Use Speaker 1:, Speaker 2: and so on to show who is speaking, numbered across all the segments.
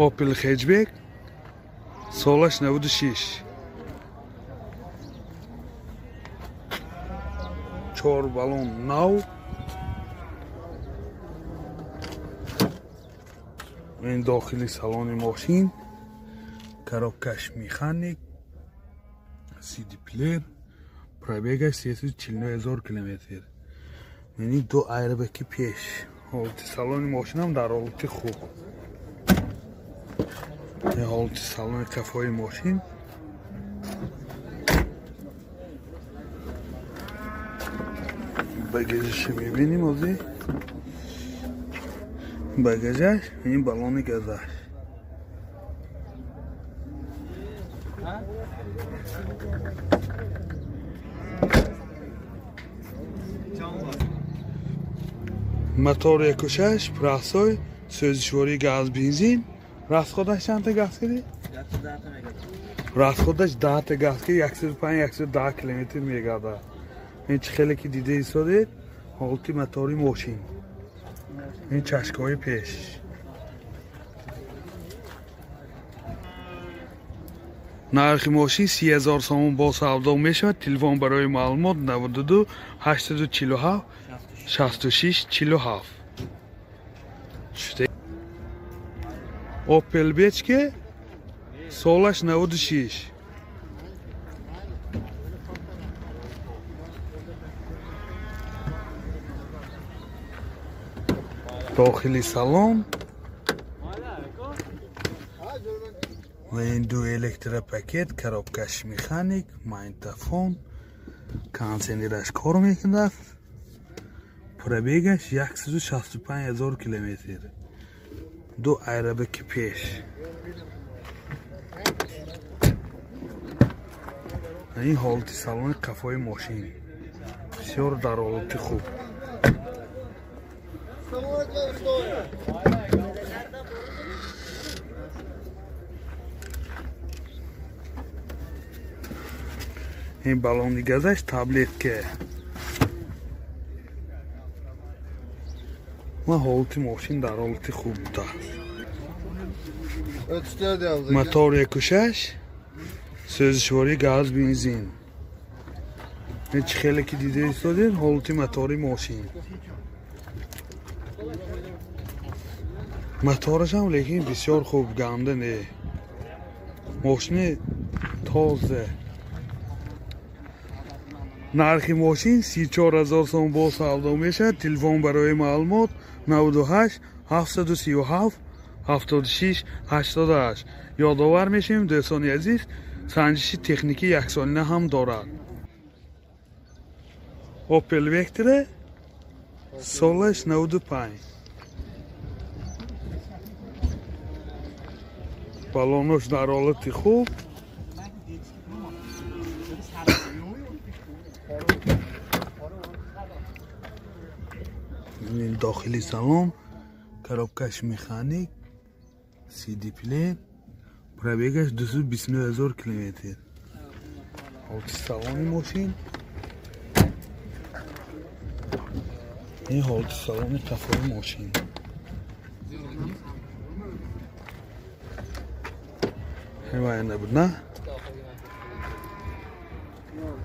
Speaker 1: Opel Hatchback, солаш 96, чор баллон нав. Ин дохили салони мошин, коробкаш механик, CD плеер, пробегаш 349 000 километр. Яъни ду айрбеки пеш. Ҳолати салони мошинам дар ҳолати хуб. Ҳолати салони қафои мошин. Багажашро мебинем ҳозир. Багажаш, ин баллони газаш. Мотор 1.6, простой, сӯзишвории газ бензин. Расходаш чандта газ кардӣ? Расходаш 10та газ кардӣ, 105-110 километр мегардад. Ин чӣ хеле ки дида истодед, ҳолати мотори мошин. Ин чашкаҳои пеш. Нархи мошин 30 000 сомон бо савдо мешавад. Телефон барои маълумот 92 847 66 47. Opel Vectra, солаш 96. Дохили салон ва ин ду электропакет, коробкаш механик, магнитофон, кондиционераш кор мекунад. Пробегаш 165 000 километр. Ду айрабаки пеш. Ин ҳолати салони қафои мошин бисёр дар ҳолати хуб. Ин баллони газаш таблетка. Ва ҳолати мошин дар ҳолати хуб будааст. Мотор 1.6, сӯзишвории газ бензин. Ин чӣ хеле ки дида истодед, ҳолати мотори мошин. Моторашам лекин бисёр хуб, ганда не. Мошини тоза. Нархи мошин 34 000 сом бо савдо мешавад. Телефон барои маълумот 98 737 76 88. Ёдовар мешавем, дӯстони азиз, санҷиши техникӣ яксолина ҳам дорад. Opel Vectra, солаш 95. Баллонош дар ҳолати хуб. Дохили салон, коробкаш механик, CD плеер, пробегаш 229 000 километр. Ҳолати салони мошин. Ин ҳолати салони қафои мошин. Ҳимоя набуд, на?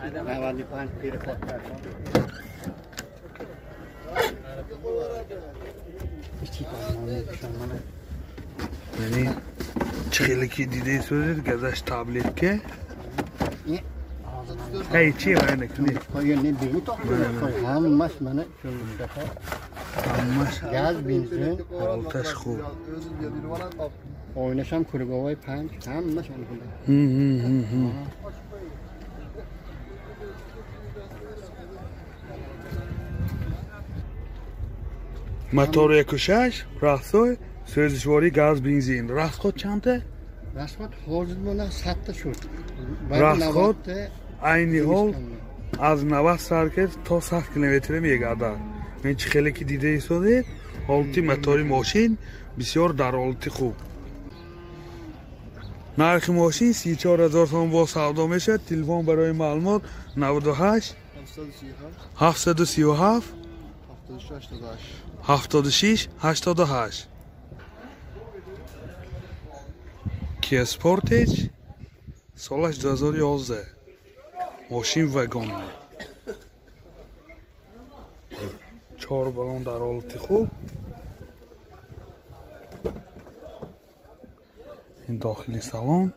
Speaker 2: 95
Speaker 1: Яъне чӣ хеле ки дида истодед, газаш таблетка. Эй, чи вай накунӣ?
Speaker 2: Ҳамаш мана
Speaker 1: Ҳамаш
Speaker 2: газ бензин,
Speaker 1: ҳолаташ хуб.
Speaker 2: Оинашам круговой 5, ҳамаш.
Speaker 1: Мотор 1.6, простой, сӯзишвории газ бензин. Расход чандта?
Speaker 2: Расход ҳозир мана 100 та шуд.
Speaker 1: Расход айни ҳол аз 90 сар кард то 100 километр мегардад. Ин чӣ хеле ки дида истодед, ҳолати мотори мошин бисёр дар ҳолати хуб. Нархи мошин 34 000 сом бо савдо мешавад. Телефон барои маълумот 98 737 76 88. Kia Sportage, солаш 2011. Мошин вагонный. Чор баллон дар ҳолати хуб. Ин дохили салон,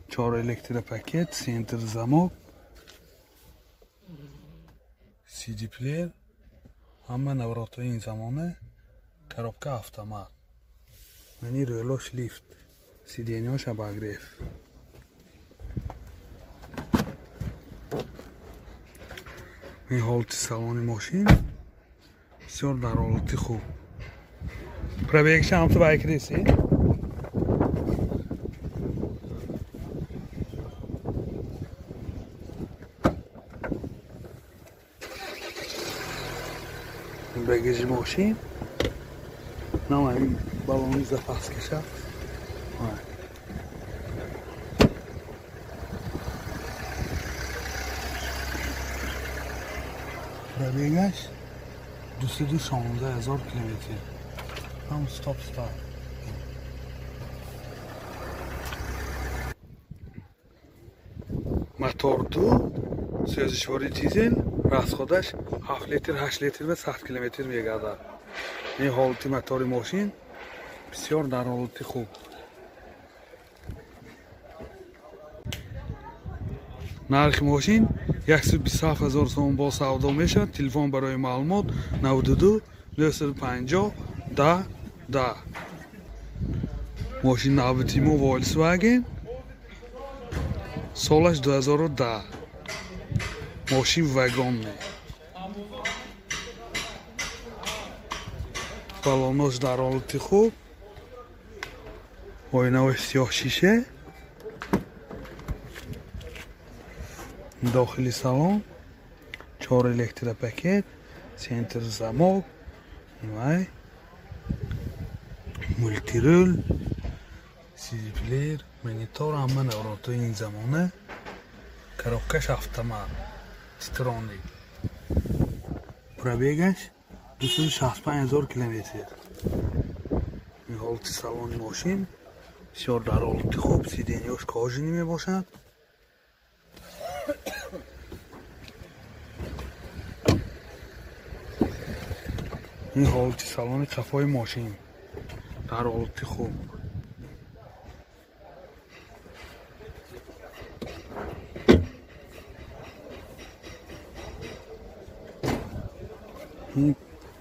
Speaker 1: чор электропакет, центр замок, CD плеер, ҳама наворотҳои ин замона, коробка автомат. Мани рӯлош лифт, сиденьяш обогрев. Ин ҳолати салони мошин бисёр дар ҳолати хуб. Пробегша ҳам ту байк реси? Багажи мошин нам ҳамин баллони запас кашад. Пробегаш 216 000 километр. Ҳам стоп старт. Мотор ду, сӯзишвори дизел, расходаш 7 литр, 8 литр ва 100 километр мегардад. Ин ҳолати мотори мошин бисёр дар ҳолати хуб. Нархи мошин 127 000 сомон бо савдо мешавад. Телефон барои маълумот 92 950 10 10. Мошин навбати мо Volkswagen, солаш 2010. Мошин вагонный. Баллонош дар ҳолати хуб. Оинаҳои сиёҳ шиша. Дохили салон чор электропакет, центр замок, вай мультирул, CD плеер, монитор, ҳама наворотҳои ин замона, коробкаш автомат, титроник. Пробегаш 265 000 километр. Ин ҳолати салони мошин бисёр дар ҳолати хуб, сиденьяш кожаный мебошад. Ин ҳолати салони қафои мошин дар ҳолати хуб. Ин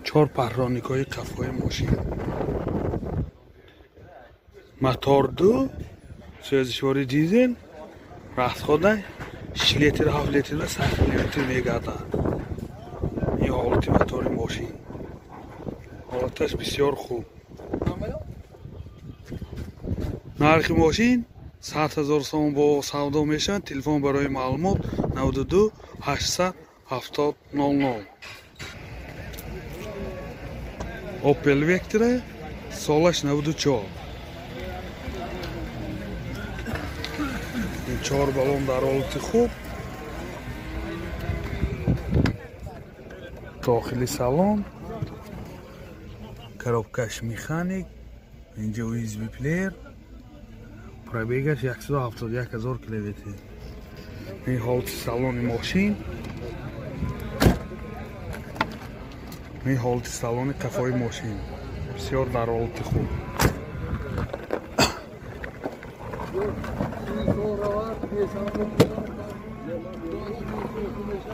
Speaker 1: чор парроникҳои қафои мошин. Мотор ду, сӯзишвори дизел, расхода 6 литр, 7 литр ва 100 километр мегардад. Ин ҳолати мотори мошин. Ҳолаташ бисёр хуб. Нархи мошин 100 000 сомон бо савдо мешавад. Телефон барои маълумот 92 870 00. Opel Vectra, солаш 94. Ин чор баллон дар ҳолати хуб. Дохили салон, коробкаш механик, инҷа USB плеер, пробегаш 171 000 километр. Ин ҳолати салони мошин. Ин ҳолати салони қафои мошин бисёр дар ҳолати хуб.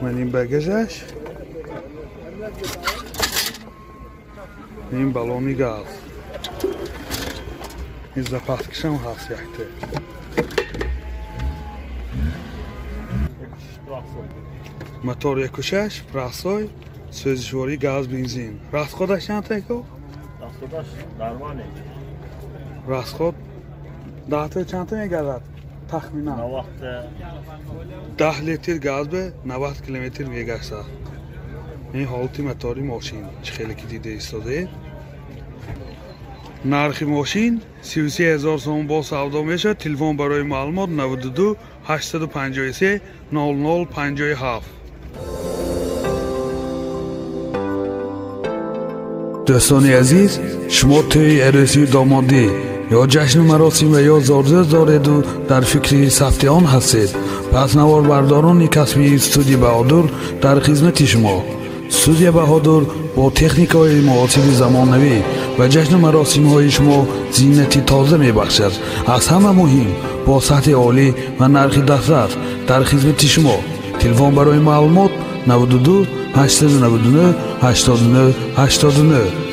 Speaker 1: Ман ин багажаш, ин баллони газ, ин запаскашам ҳаст якта. Мотор 1.6 прасой, сӯзишвории газ, бензин. Расходаш чанд тако?
Speaker 3: Расходаш нормальный.
Speaker 1: Расход даҳта чанд мегардад тахминан?
Speaker 3: 90.
Speaker 1: 10 литр газ ба 90 километр мегаштад. Ин ҳолати мотори мошин чӣ хеле ки дида истодаед. Нархи мошин 33 000 сомон бо савдо мешавад. Телефон барои маълумот 92 853 00 57. Дӯстони азиз, шумо тӯи арӯсию домодӣ, Ё ҷашну маросим ва ё зодрӯз дореду дар фикри сабти он ҳастед, пас наворбардорони касбии студия Баҳодур дар хизмати шумо. Студия Баҳодур бо техникаҳои муосири замонавӣ ба ҷашну маросимҳои шумо зинати тоза мебахшад. Аз ҳама муҳим, бо сатҳи олӣ ва нархи дастрас дар хизмати шумо. Телефон барои маълумот: 92 899 89 89.